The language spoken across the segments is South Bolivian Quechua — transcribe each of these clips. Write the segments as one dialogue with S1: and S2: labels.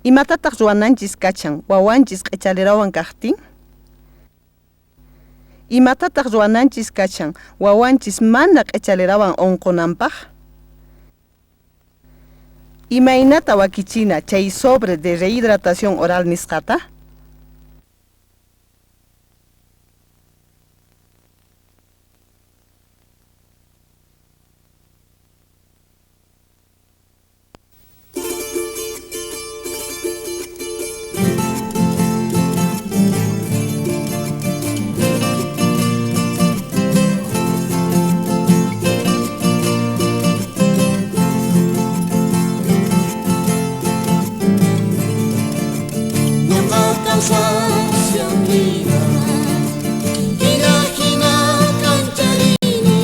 S1: Imatataq ruwananchis kachan wawanchis q'ichalirawan kaqtin? Imatataq ruwananchis kachan wawanchis mana q'ichalirawan unqunanpaq? Imaynata wakichina chay sobre de rehidratación oral nisqata?
S2: Noqa cansancio mira, hina hina kancharini,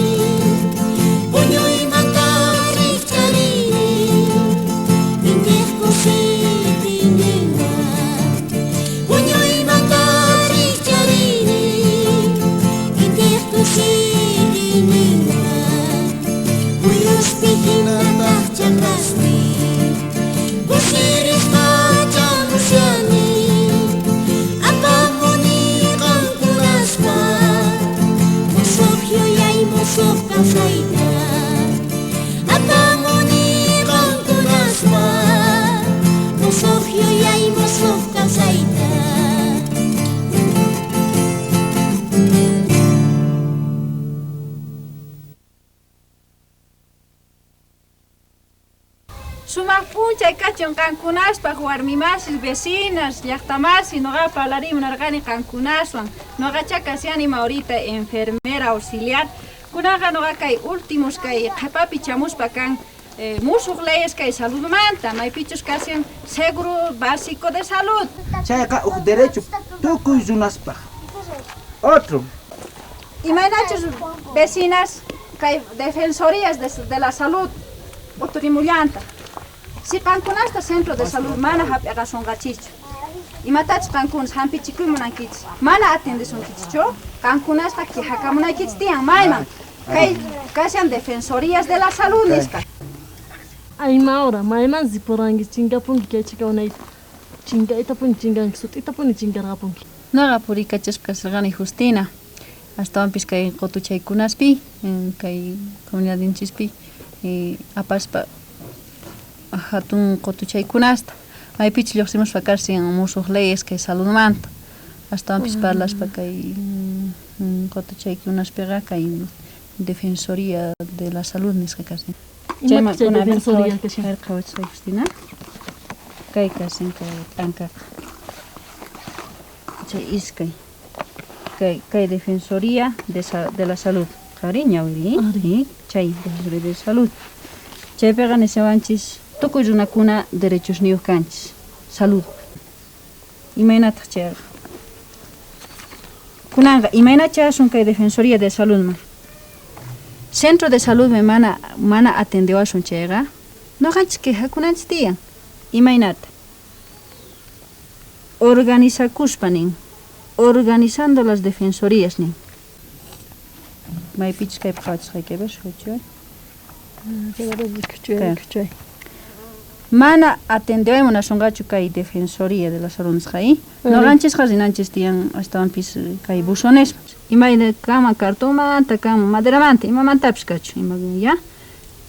S2: puñuymanta rikcharini, intiq kusipiyninwan. Puñuymanta rikcharini, intiq kusipiyninwan. Muyuspi hinataq chakraspi, kusirisqa chamushani, apamuni qankunaspa, musuq yuyay musuq kawsayta. Apamuni qankunaspa, musuq yuyay musuq kawsayta.
S3: Sumaq p'unchay kachun qankunaspaq warmimasis, vecinas, llaqtamasi, noqa parlariy munarqani qankunaswan. Noqacha kashani Maurita, enfermera auxiliar. Kunanqa noqa kay últimos kay qhepapi chamuspa kan musuq leyes kay saludmanta, maypichus kashan seguro básico de salud.
S4: Chayqa uj derecho tukuy runaspaj. Otro.
S3: Imaynachus vecinas kay defensorías de la salud uturimullanta. Si qankunasta centro de salud mana hap'iqasunqachichu, imatachus qankunas hampichikuy munankichis, mana atiendesunkichichu, qankunasqa quejakamunaykichis tiyan mayman. Kay kashan defensorías de la salud nisqa.
S5: Ay Maura, mayman ripuranki chinkapunki kay chhika unayta. Chinkaytapuni chinkanki, sut'itapuni chinkarqapunki.
S3: Noqa purikachaspa kasharqani Justina, astawanpis kay qotuchaykunaspi, kay comunidadinchispi, apaspa jatun qotuchaykunasta, maypichus lluqsimuspa kashan musuq leyes kay saludmanta, astawanpis parlaspa kay qotuchaykunaspiqa kay Defensoría de la Salud nisqa kashan.
S5: Imataq chay defensoría kashan?
S3: Qhawachisqay Justina. Kay kashan kay p'ankaqa. Chay iskay. Kay Defensoría de la Salud. Qhawari ñawiri, chay Defensoría de Salud. Chaypiqa nishawanchis tukuy runakuna derechosniyuq kanchis. Salud. Imaynataq chayqa? Kunanqa imaynachasun kay Defensoría de Saludman? Centro de Salud me mana atendewasun chayqa, noqanchis quejakunanchis tiyan. Imaynata? Organizakuspa nin, organizando las defensorías nin. Maypichus kaypi qhawachisqayki, a ver, shuchuy. Mana atendeway munasunqachu kay Defensoría de la Salud nisqa, ¿eh? Noqanchisqa rinanchis tiyan astawanpis kay buzonespa. Imayna kanman cartonmanta, kanman maderamanta, imamantapis kachu, ima, ya?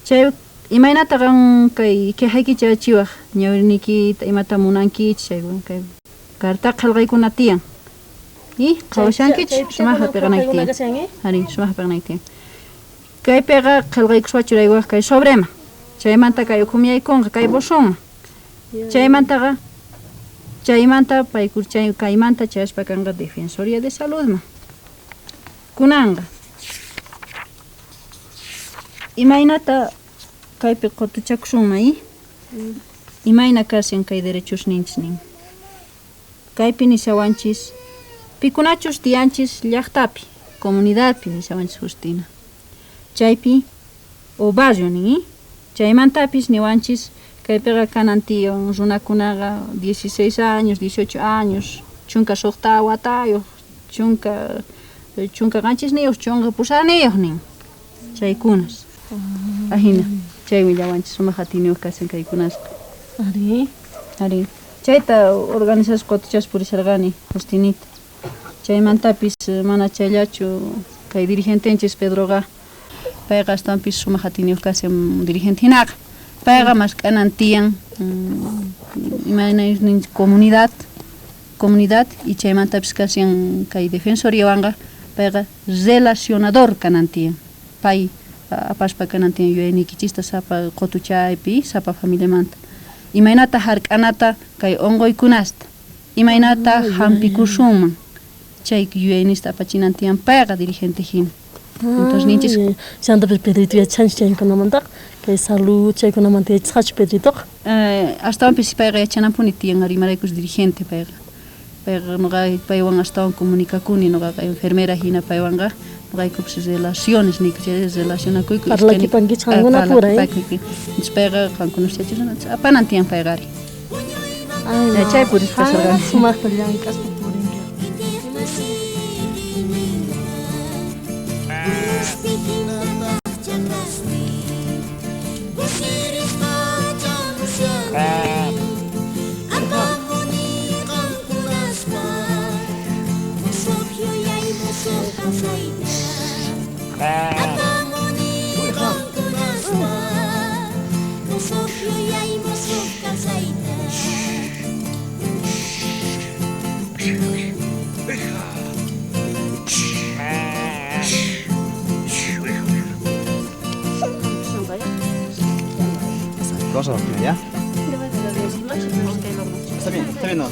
S3: Chay imaynata qan kay quejaykichik achiwaq ñawirniykita, imata munankichik, chay kay carta qillqaykuna tiyan. Y qhawashankichik, sumaqta piqanayki tiyan. Ari, sumaqta piqanayki tiyan. Kaypiqa qillqaykuspa churaywaq kay sobrema. Chaymanta kay ukhumiyaykunqa kay buzonman. Chaymantaqa chaymanta paykur chay kaymanta chayaspa kanqa Defensoría de Saludman. Kunanqa imaynata kaypi qutuchakusunman, i? Imayna kashan kay derechosninchis nin. Kaypi nishawanchis pikunachus tiyanchis llaqtapi, comunidadpi nishawanchis Justina. Chaypi o barrio nin, i? Chaymantapis niwanchis kaypiqa kanan tiyan runakunaqa 16 años, 18 años, chunka suqta watayuq, chunka qanchisniyuq, chunka pusaqniyuq nin. Chaykunas. Ajina, chay willawanchis sumaq atiyniyuq kashan kaykunasqa.
S5: Ari.
S3: Ari. Chayta organizaspa qotuchaspa purisharqani Justinita. Chaymantapis mana chayllachu kay dirigentenchis Pedroqa payqa astawanpis sumaq atiyniyuq kashan dirigente hinaqa. Payqa mask'anan tiyan imayna comunidad comunidad y chaymantapis kashan kay defensoriawanqa payqa relacionador kanan tiyan. Pay apaspa kanan tiyan yuyayniykichista sapa qotuchaypi sapa familiamanta. Imaynata hark'anata kay unquykunasta, imaynata hampikusunman chay yuyaynista apachinan tiyan payqa dirigente hina. Entonces ninchis
S5: Chantapis Pedrito yachanchik chaykunamantaqa kay salud chaykunamanta yachasqachu Pedritoqa.
S3: Astawanpis payqa yachananpuni tiyan ari imaraykus dirigente payqa. Payqa noqa paywan astawan comunicakuni noqaqa enfermera hina paywanqa noqaykupis relaciones niyku chay relacionakuyku.
S5: Parlakipankichik qankunapura, eh?
S3: Entonces payqa qankunas yachashan apanan tiyan payqa ari. Chay purispa kasharqani.
S5: Sumaqta llank'aspa purinki.
S4: Vamos a vacunar, ¿ya? Está bien, no.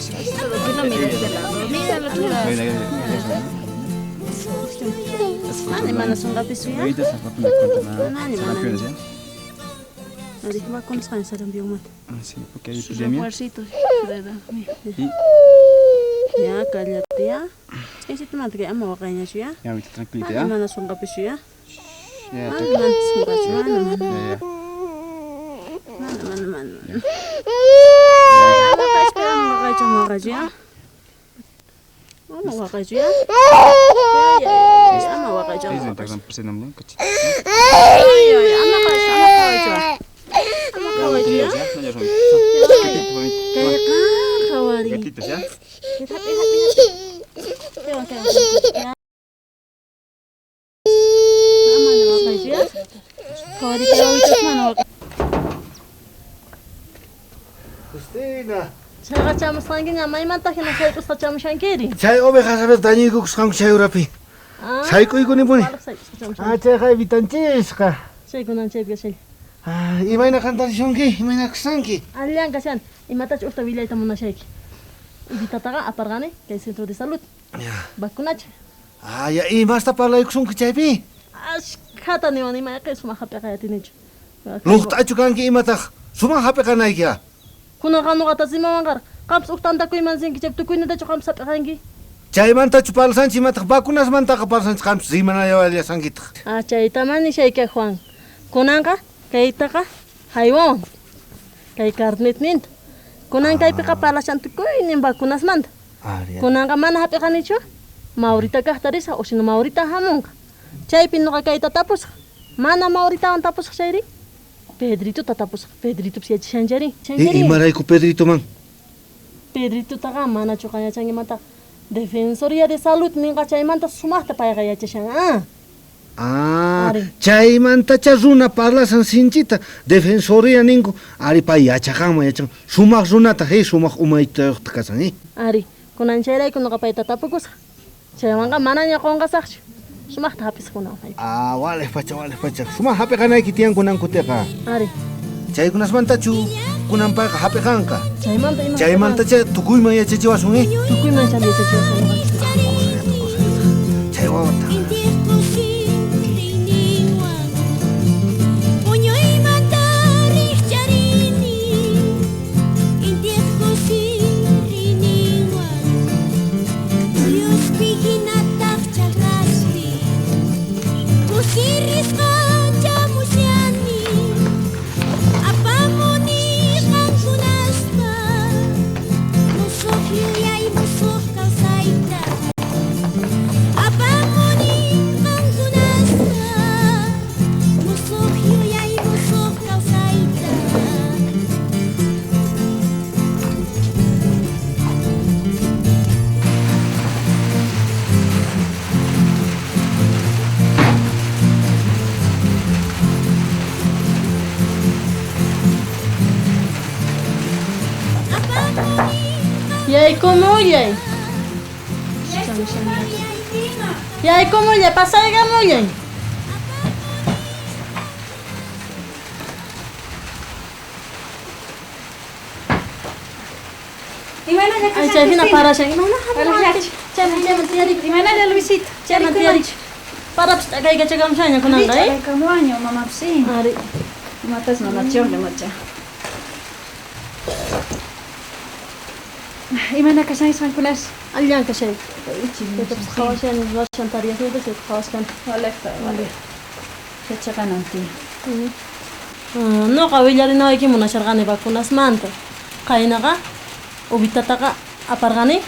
S3: Mana mana sunqapis ya.
S4: Ahorita se vacuna contra
S3: Nani,
S4: la
S3: mana.
S4: sarampión, ¿ya?
S3: Ari vacunasqan sarampiomanta.
S4: Ah, sí, porque hay
S3: Sus
S4: epidemia.
S3: refuercitos, ¿verdad?
S4: Y
S3: Ya, cállate ya. Ch'inchitumanta kay ama waqayñachu ya.
S4: ya, ahorita tranquilita,
S3: Mana
S4: ¿ya?
S3: mana sunqapichu ya.
S4: Ya,
S3: Mana
S4: tranquila.
S3: mana sunqachu, mana mana.
S4: Ya, ya.
S3: Mana mana mana. Ama waqaychu, ama waqaychu, ama waqaychu ya. Ama waqaychu ya. Ya, ya, ya, ama waqaychu, ama
S4: Ahí se
S3: waqaychu.
S4: tardan por ser nombre, cachito.
S3: Ay, ay, ama waqaychu, ama waqaychu. Ama
S4: Ya,
S3: waqaychu ya.
S4: ya, no, ya, ya. Gatito, mamita.
S3: Kayqa qhawari.
S4: Gatitos, ¿ya?
S3: Hapi, hapi, hapi. Quedan, quedan. Ya. Mana waqaychu ya. Qhawari kay wawitas mana waqaychu.
S6: Justina.
S5: Chayqa chamusqankiña maymanta hina sayk'usqa chamushankiri.
S6: Chay ovejas a ver dañuykukusqanku chay urapi.
S5: Ah,
S6: Sayk'uykunipuni.
S5: Waliq sayk'usqa
S6: Ah,
S5: chamushanki.
S6: chayqa evitanchisqa.
S5: Chaykunan chaypi kashay.
S6: Ah, imayna qantarishunki? Imayna kashanki?
S5: Allan kashan, imatachu ujta willayta munashayki. Evitataqa aparqani kay centro de salud.
S6: Ya.
S5: Vacunacha.
S6: Ah, ya, imasta parlaykusunki chaypi?
S5: Ashkhata niwan imayqa sumaq hap'iqa yatinichu.
S6: Luqt'achu kanki imataq? Sumaq hap'iqanayki ya.
S5: Kunanqa nuqata rimawanqarqa. Qampas uj tantakuyman rinki chaypi tukuynatachu qampas hap'iqanki.
S6: Chaymantachu parlasanchik imataq vacunasmantaqa parlasanchik qampas rimanayawallashankitaq.
S5: Ah, chaytaman nishayki Juan. Kunanqa kaytaqa haywawan. Kay carnetninta. Kunan kaypiqa parlashan tukuynin vacunasmanta.
S6: Ari.
S5: Kunanqa mana hap'iqanichu. Maurita kaqta risaq o sino Maurita hamunqa. Chaypi nuqa kayta tapusaq. Mana Mauritawan tapusaq chayri. Pedritota tapusaq. Pedritopis yachashan chayri.
S6: Imarayku Pedrito man?
S5: Pedritotaqa manachu qan yachanki imataqa. Defensoría de Salud ninqa chaymanta sumaqta payqa yachashan. Ah.
S6: Ah,
S5: Ari.
S6: chaymantacha runa parlasan sinchita defensoría ninku ari pay yachaqanman yachan sumaq runata hey sumaq umaytayuqta kasan eh.
S5: Ari, kunan chayrayku nuqa payta tapukusaq. Chaywanqa manaña qunqasaqchu. Sumaqta hap'isaq kunan payta.
S6: Ah, waliq pacha, waliq pacha. Sumaq hap'iqanayki tiyan kunan kutiqa.
S5: Ari,
S6: Chaykunasmantachu kunan payqa hap'iqanqa.
S5: chaymanta ima
S6: Chaymantacha tukuyman yachachiwasun eh.
S5: tukuyman chay yachachiwasun nuqanchik.
S6: Chay wawata.
S2: Apamuni.
S5: Yaykumullay. Yaykumullay, pasaykamullay.
S3: Imaynalla
S5: Ay, chay hina parashan. Imayna
S3: Walallachu.
S5: Chayman chayman tiyarik.
S3: Imaynalla Luisito.
S5: Chayman tiyarik. Parapis t'akaykachakamushanña kunanqa, eh?
S3: Kamuaño mamapsi.
S5: Ari.
S3: Imatas nanachionqa macha. Imayna kashanchis qankunas?
S5: Allan kashay. Chaytapas qhawashani, ruwashan tareasniyta chayta qhawashkani.
S3: Walejta, walej. Yachaqanan tiyan.
S5: Noqa willarinawayki munasharqani vacunasmanta. Qaynaqa ubitataqa aparqani,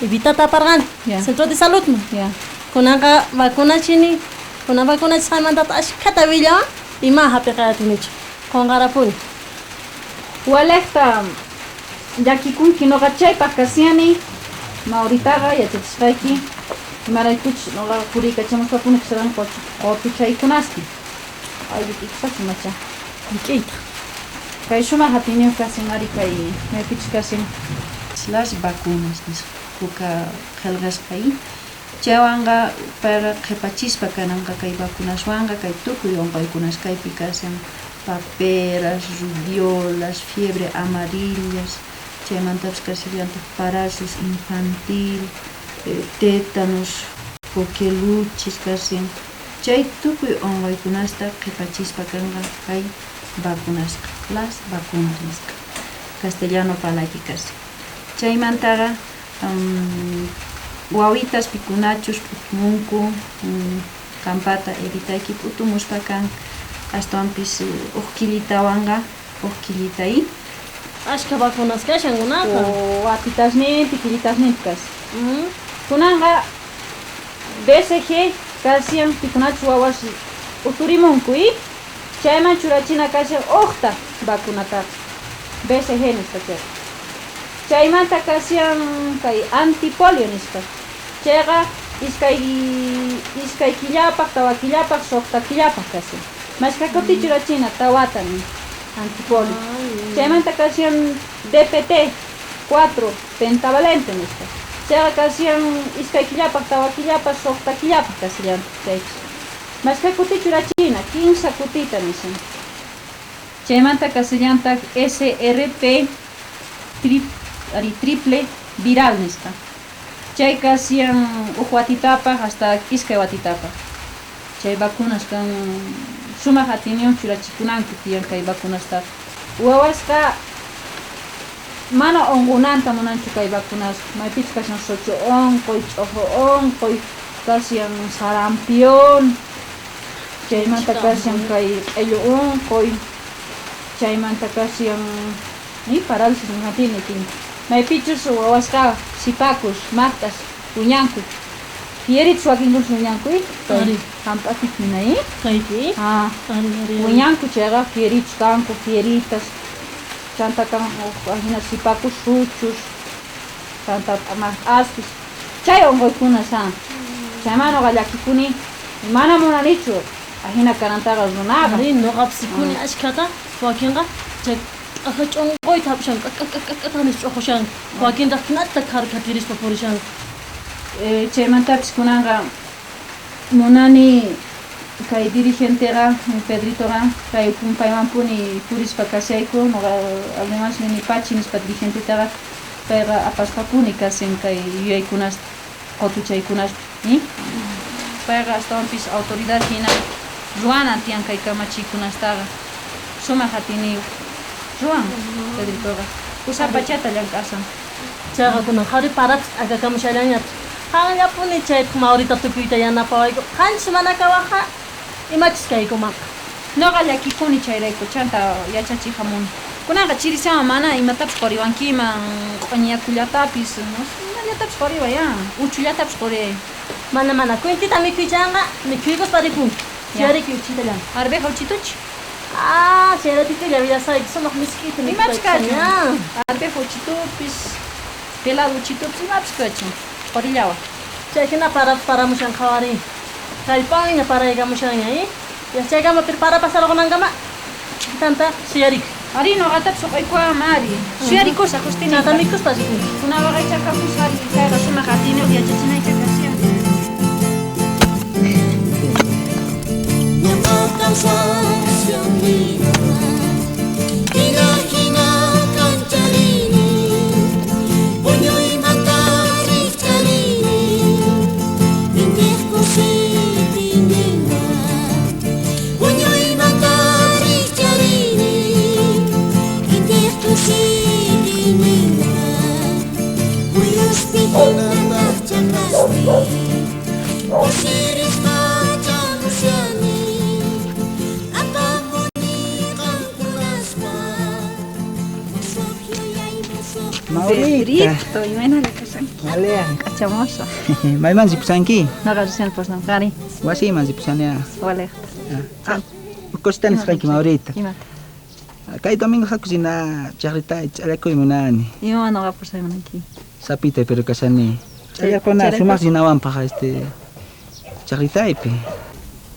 S5: ibitata aparqani.
S3: Ya.
S5: Centro de saludman.
S3: Ya.
S5: Kunanqa vacunachini, kunan vacunachisqaymantata ashkhata willawan ima hap'iqayatinichu. Qunqarapuni.
S3: Walejta llakikunki noqa chaypaq kashani Mauritaqa yachachisqayki imaraykuchus noqa puriykachamuspapuni kasharqani qutuchaykunaspi. Ay, llik'isqachu macha.
S5: Llik'iyta.
S3: Kay sumaq atiyniyuq kasin ari kay maypichus kasin.
S7: Las vacunas nisqa kuka qillqasqa i chaywanqa payqa qhipachispa kananqa kay vacunaswanqa kay tukuy unquykunas kaypi kashan paperas, rubiolas, fiebre amarillas, chaymantapis kashallantaq parálisis infantil, tétanos, coqueluches kashan chay tukuy unquykunasta qhipachispa kanqa kay vacunasqa, las vacunas nisqa castellano parlaypi kashan. Chaymantaqa wawitas pikunachus p'utumunku qampata evitayki p'utumuspa kan astawanpis uj killitawanqa uj killita i.
S5: Ashka vacunas kashan kunaqa.
S3: Watitasninpi, killitasninpi kashan. Kunanqa BCG kashan pikunachus wawas uturimunku i chayman churachina kashan uqta vacunataqa BCG nisqa chayqa. Chaymanta kashan kay antipolio nisqa. Chayqa iskay killapaq, tawa killapaq, suqta killapaq kashan. Mashka kuti churachina tawata ni antipolio. Chaymanta kashan DPT 4 pentavalente nisqa. Chayqa kashan iskay killapaq, tawa killapaq, suqta killapaq kashallantaq chaypis. Mashka kuti churachina 15 kutita nishan. Chaymanta kashallantaq SRP triple viral nisqa. Chay kashan uj watitapaq hasta iskay watitapaq. Chay vacunas kan sumaq atiyniyuq churachikunanku tiyan kay vacunastaqa. Wawasqa mana unqunanta munanchu kay vacunasqa. Maypichus kashan suchu unquy, ch'uju unquy, kashan sarampión, chaymanta kashan kay q'illu unquy, chaymanta kashan ni parálisis infantil nitin. Maypichus wawasqa sipakus, maqtas, uñanku. Fieritus wakinkunas uñanku, i?
S5: Ari.
S3: Hamp'atip hina, i?
S5: Kaypi?
S3: Ah.
S5: Ari, ari, ari.
S3: Uñanku chayqa fieritus kanku, fieritas. Chanta kan uj ajina sipakus suchus, chanta maq'aspis. Chay unquykunas, ha. Chayman nuqa llakikuni, mana munanichu ajina kanantaqa runaqa.
S5: Ari, nuqapis sikuni ashkhata, wakinqa chay k'aja ch'unquyta hap'ishanku, k'ak, k'ak, k'ak, k'ak nispa ch'uqushanku. Wakintaq hinata kharkatirispa purishanku.
S3: Chaymantapis kunanqa munani kay dirigenteqa, Pedritoqa, kay paywanpuni purispa kashayku, nuqa además nini pachi nispa dirigentetaqa payqa apaspapuni kashan kay yuyaykunasta, qutuchaykunaspi, i? Payqa astawanpis autoridad hina ruwanan tiyan kay kamachiykunastaqa, sumaq atiyniyuq ruwan Pedritoqa, kusapachata llank'asan.
S5: Chayqa kunan qhari parapis t'akakamushallañataq. Qanllapuni chaytaq Maurita tukuyta yanapawayku. Qanchis mana kawajqa imachus kaykumanqa.
S3: Noqa llakikuni chayrayku chanta yachachiq hamuni. Kunanqa chirisawan mana imatapis quriwankiman, q'uñiyakullatapis, no sé, imallatapis quriway, ah, uchullatapis quriway.
S5: Mana, mana, kuintita mikhuychanqa, mikhuykuspa ripunki.
S3: Ya.
S5: Chayrayku uchitallanta.
S3: Arveja uchituchi.
S5: Ah, chayratitilla willasayki, sumaq misk'ita
S3: Imapis
S5: mikhupayku,
S3: kachun.
S5: ya.
S3: Arveja uchitupis, pelado uchitupis, imapis kachun. Qurillawa.
S5: Chay hina paramushan qhawari. Kallpanña paraykamushanña, eh? Yachaykama, pero para pasarqunankama, tanta suyarik.
S3: Ari noqatapis uqaykuwan ari. Suyarikusaq Justinita.
S5: Chata mikuspa rikunki.
S3: Kuna waqaychakamus ari kayqa sumaq atiyniyuq yachachinaycha kashan.
S2: Ñuqa cansancio hina hina kancharini puñuymanta rikcharini intiq kusipiyninwan puñuymanta rikcharini intiq kusipiyninwan puyuspi kunataq chakraspi kusirispa chamushani apamuni qankunaspa musuq yuyay musuq
S8: Maurita.
S3: Pedrito, imaynalla kashanki?
S8: Alea.
S3: K'achamoso.
S8: Mayman ripushanki?
S3: Noqa recién posnamqani.
S8: Wasiyman ripushani.
S3: Waliqta.
S8: Cosita nisqayki Maurita.
S3: Imata?
S8: Kay domingo haku rina chaqrita ch'allakuy munani.
S3: Imawan noqa pusay munanki?
S8: Sapita pero kashani. Ch'allakuna
S3: Chayrayku?
S8: sumaq rinawanpaq este chaqritaypi.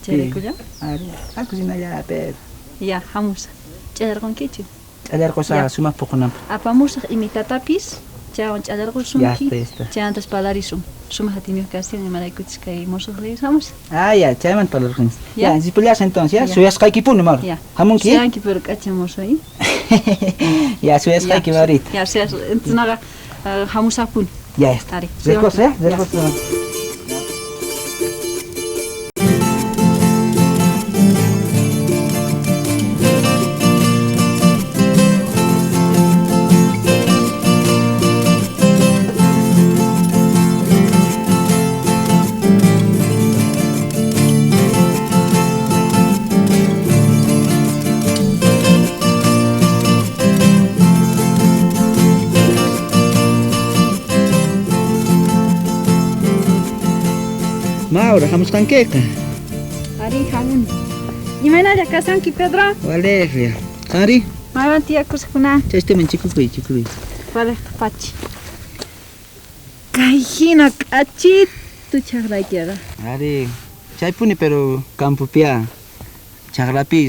S3: Chayraykulla?
S8: Ari, haku rinalla pero.
S3: Ya, hamusaq. Ch'allarqunkichu?
S8: Ch'allarqusaq
S3: Ya.
S8: sumaq puqunanpaq.
S3: Apamusaq imitatapis, chaywan
S8: Ya
S3: ch'allarqusunki.
S8: está, ya está.
S3: Chaymantas parlarisun. Sumaq atiyniyuq kashan imaraykuchus kay musuq leyes hamusaq.
S8: Ah, ya, chaymanta parlarqanchis.
S3: Ya.
S8: Ya, ripullasaq entonces, ya,
S3: Ya.
S8: suyasqaykipuni Mauro.
S3: Ya.
S8: Hamunki?
S3: Suyanki pero k'achamoso, ¿eh?
S8: Ya, suyasqayki Maurita.
S3: Ya, suyas, entonces noqa hamusaqpuni.
S8: Ya está.
S3: Ari.
S8: Riqusaq,
S3: Ya.
S8: ya, riqusaq. Mauro, hamusqankiqa.
S3: Ari, hamuni. Imaynalla kashanki, Pedro?
S8: Waliqlla. Qanri?
S3: Maywan tiyakusqkuna.
S8: Chaystaman chikukuy, chikukuy.
S3: Waliqta pachi. Kay hina k'achitu chaqraykiqa.
S8: Ari, chaypuni pero campopiya chaqrapi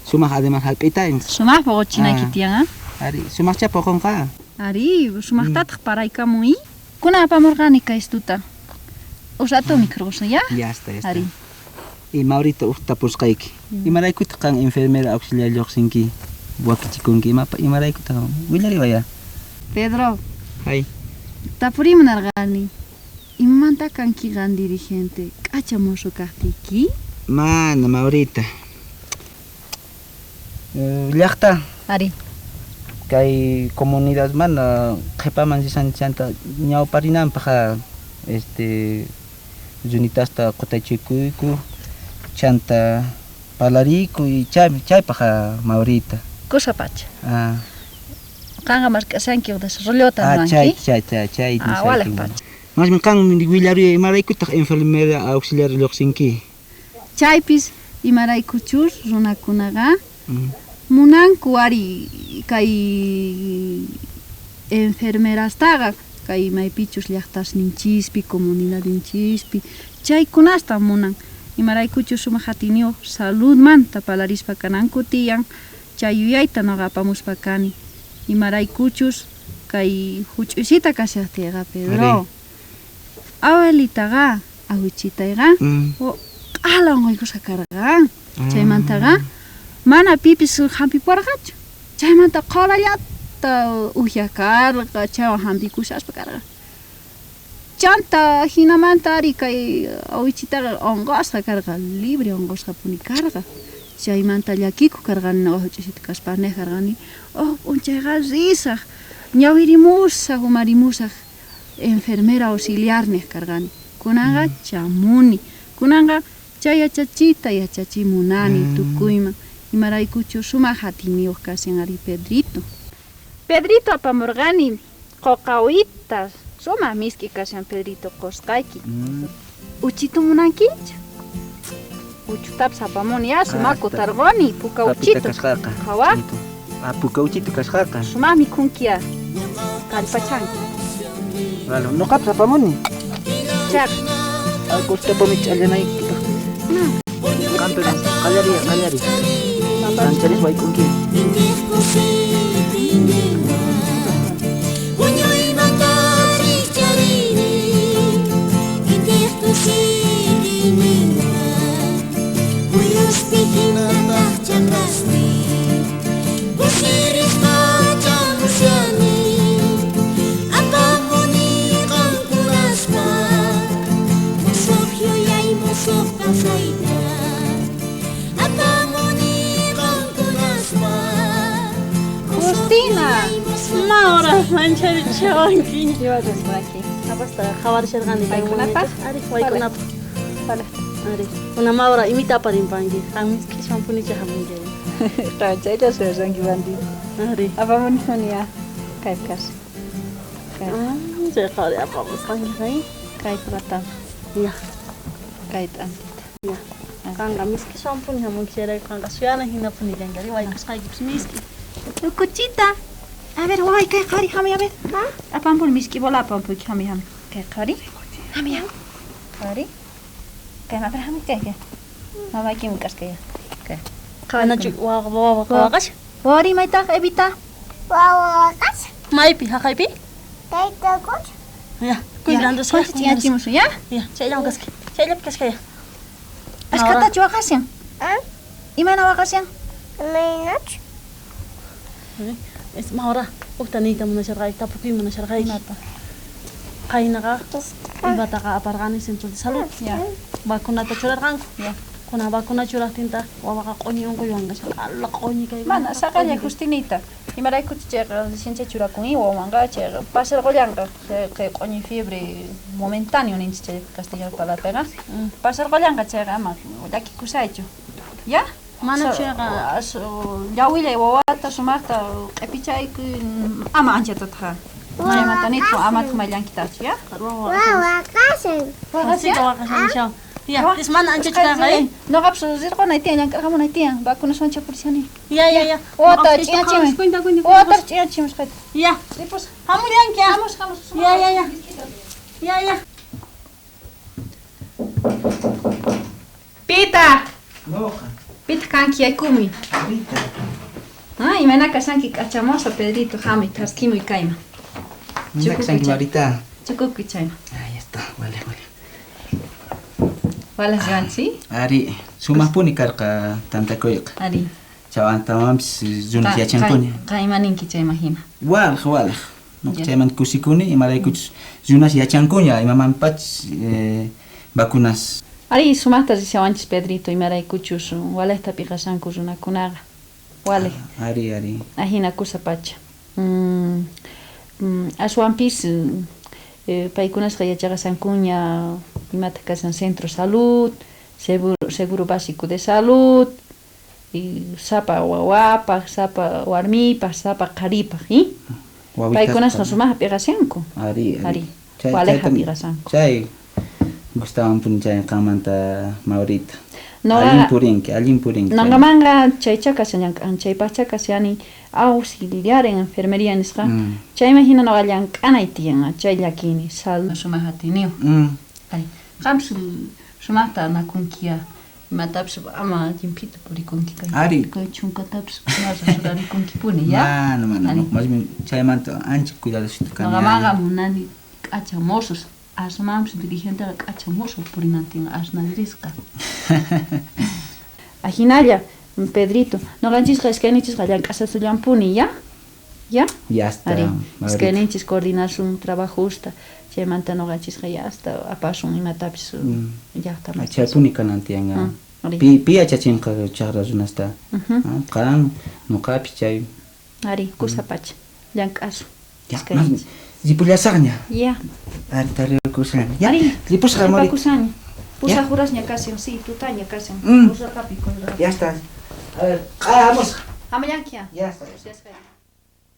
S8: sumaq además hallp'ita.
S3: Sumaq puquchinayki
S8: Ah.
S3: tiyan, ah?
S8: Ari, sumaqcha puqunqa.
S3: Ari, sumaqtataq paraykamun, i? Kuna apamurqani kay istuta. Uj rato mikhurqusun, ya?
S8: Ya está, ya está.
S3: Ari.
S8: Y Maurita uj tapusqayki. Imaraykutaq qan enfermera auxiliar lluqsinki? Wakichikunki imapa imaraykutaq willariwaya.
S3: Pedro,
S8: Hay.
S3: tapurimunarqani. Imamanta kanki qan dirigente? K'acha mozo kaqtiyki?
S8: Mana Maurita. Llaqta
S3: Ari.
S8: kay comunidad mana qhipaman rishanchanta ñawparinanpaq este runitasta qutachikuyku chanta parlariyku y chay chaypaq Maurita.
S3: Kusa pacha.
S8: Ah,
S3: Qanqa mask'ashanki uj desarrollota
S8: ah chay
S3: ruwanki.
S8: chay chay chay
S3: Ah, waliq pacha.
S8: Masmi qan willaruy imaraykutaq enfermera auxiliar lluqsinki?
S3: Chaypis imaraykuchus runakunaqa munanku ari kay enfermerastaqa kay maypichus llaqtasninchispi comunidadninchispi chaykunasta munan imaraykuchus sumaq atiyniyuq saludmanta parlarispa kananku tiyan chay yuyayta noqa apamuspa kani imaraykuchus kay huch'uysita kashaqtiyqa Pedro awelitaqa awichitayqa q'ala unquykusqa karqan chaymantaqa mana pipis hampipuwarqachu chaymanta qhurallata uhyaq karqa chaywan hampikushaspa karqa chanta hinamanta ari kay awichitaqa unqusqa karqa libre unqusqapuni karqa chaymanta llakikuq karqani nuqa huch'uysita kaspa niq karqani uj p'unchayqa risaq ñawirimusaq umarimusaq enfermera auxiliar niq karqani kunanqa chamuni kunanqa chay yachachiyta yachachimunani tukuyman imaraykuchus sumaq atiyniyuq kashan ari Pedrito. Pedrito apamurqani quqawita sumaq misk'i kashan Pedrito qusqayki. Uchitu munankichu? Uchutapis apamuni ya sumaq kutarquni puka
S8: Papita
S3: uchitu.
S8: kasqaqa.
S3: Qhawa.
S8: Ah, puka uchitu kasqaqa.
S3: Sumaq mikhunki ya. Kallpachanki.
S8: Vale, nuqapis apamuni.
S3: Chaq.
S8: Ah, kustapuni ch'allanaykipaq. Qan pero qallariy, qallariy. Sancharis wayk'unki.
S2: Intiq kusiyninwan Puñuymanta rikcharini Intiq kusiyninwan Puyuspi hinataq chakraspi Kusirisqa chamushani Apamuni qankunaspa Musuq yuyay musuq kawsayta Apamuni qankunaspa
S3: Justina.
S5: Maura, mancharichiwanki.
S3: Iwasqaki.
S5: Apasta qhawarisharqani
S3: Waykunapaq?
S5: Ari, waykunapaq.
S3: Vale.
S5: Ari, una Maura imita aparinpanki. Qan misk'iswan punicha hamunki.
S3: Chaylla suyashanki bandido.
S5: Ari.
S3: Apamuni hunia. Kay kas. Kay.
S5: Chay qhawari apamusqanki, hay.
S3: Kay plata.
S5: Ya.
S3: Kay t'antita.
S5: Ya. Qanqa misk'iswan puni hamunki chayrayku qanqa suyana hina puni kanki. Ari, waykusqaykipis misk'i.
S3: Ukuchita. A ver, waway, kay qhari, hamuy, a ver. Apampuni misk'i bola apampuyki, hamuy, hamuy. Kay qhari. Hamuy, hamuy. Qhari. Kay, a ver, hamuy, kay, kay. Mamaykiman k'askay, kay.
S5: Manachu wawa wawa waqashan?
S3: Wawari, maytaq, Evita?
S9: Wawaqas
S5: Maypi, haqaypi?
S9: tayta kuch
S5: Ya, kuylandasqa.
S3: Ch'inyachimusun, ya?
S5: Ya, chayllawan kaskay. Chayllapi kaskay.
S3: Ashkhatachu waqashan?
S9: ah
S3: Imayna waqashan?
S9: imaynach
S5: Es Maura, hukta niyta munasharqayki, tapukuy munasharqayki. Qaynaqa imataqa aparqani centro de salud.
S3: Ya.
S5: Vacunata churarqanku.
S3: Ya.
S5: Kuna vacuna churaqtintaq wawaqa q'uñi unquywan kashan. Alla q'uñi kay.
S3: Mana, saqalla Justinita. Imaraykuchu chayqa licencia churakun wawanqa chayqa pasarqullanqa chay kay q'uñi fiebre momentáneo ninchik chay castellano palapiqa. Pasarqullanqa chayqa ama llakikusaychu. Ya?
S5: Mana chayqa
S3: llawillay wawata sumaqta q'ipichaykuy ama anchatataq. Chaymanta nithu amataq mayllankitachu, ya?
S9: wawaqasan
S5: Waqashan waqashan. Ya, es mana anchachu kanqa, eh?
S3: Noqapas rirqunay tiyan, llank'arqamunay tiyan, vacunación chapurishani.
S5: Ya, ya, ya.
S3: Wawata ch'inyachimuy.
S5: Cuenta, cuenta.
S3: Wawata ch'inyachimusqayta.
S5: Ya.
S3: Ripus.
S5: Hamullanki.
S3: Hamos, hamos.
S5: Ya, ya, ya. Ya, ya.
S3: Pita!
S8: Noqa.
S3: Pita kanki yaykumuy.
S8: Rita.
S3: Ah, imayna kashanki k'achamoso Pedrito, hamuy, thaskimuy kayman.
S8: Mira kashanki Maurita.
S3: Chukukuy chayman.
S8: Ah, ya está. Vale, vale.
S3: Walas yuanchi?
S8: Ari, sumaqpuni karqa tantakuyqa.
S3: Ari.
S8: Chawantawanpis runas yachankuni.
S3: Qan ima ninki chayman hina.
S8: Walaj, walaj. Noqa
S3: Ya.
S8: chaymanta kusikuni imaraykuchus runas yachankuña imamanpachis vacunas.
S3: Ari, sumaqta rishawanchis Pedrito, imaraykuchus walejta p'iqashanku runakunaqa. Walej.
S8: Ari, ari.
S3: Ahina kusa pacha. Aswanpis paykunasqa yachaqashankuña imata kashan centro salud, seguro básico de salud, y sapa wawapaj, sapa warmipaj, sapa qharipaj, ¿i? Paykunasqa sumaqta p'iqashanku.
S8: Ari, ari.
S3: Ari.
S8: Chay-
S3: Waleja
S8: chayta-
S3: p'iqashanku.
S8: Chay gustawanpuni chay qanmanta Maurita.
S3: Noqaqa-
S8: Allin purinki, allin purinki.
S3: Noqamanqa chaycha kashan llank'an, chaypaqcha kashani auxiliar en enfermería nisqa. Chayman hina noqa llank'anay tiyan, chay llakini, salud sumaq atiniyuq. Ari, qampis sumaqta nakunkiya, imatapis ama llimphita purikunki kay.
S8: Ari.
S3: Kay chunkatapis kunasqa churarikunkipuni, ya?
S8: Mana, mana,
S3: Ari.
S8: no, más bien chaymanta ancha cuidadosito kani.
S3: Noqamanqa munani k'acha mozos, asmanpis dirigenteqa k'acha mozo purinan tiyan asnarisqa. Ajinalla, Pedrito, noqanchisqa iskayninchisqa llank'ashasullanpuni, ya? Ya?
S8: Ya está.
S3: Ari,
S8: Maurita.
S3: iskayninchis coordinasun trabajusta, chaymanta noqanchisqa ya hasta apasun imatapis llaqtaman.
S8: Chaypuni kanan tiyan.
S3: Ari.
S8: Pi yachachinqa chaqra runasta.
S3: Ujú.
S8: Qan, noqapis chay.
S3: Ari, kusapacha, llank'asun.
S8: Ya,
S3: Iskayninchis.
S8: Ripullasaqña.
S3: Ya.
S8: Ari, tarikusan. Ya,
S3: Ari,
S8: ripusqa, Maurita.
S3: ripakusani. Pusaq horasña kashan, sí, tutaña kashan.
S8: Mm.
S3: Pusarqapi,
S8: Ya está. A ver, vamos.
S3: Hamullanki ya.
S8: Ya está.
S3: Ya está.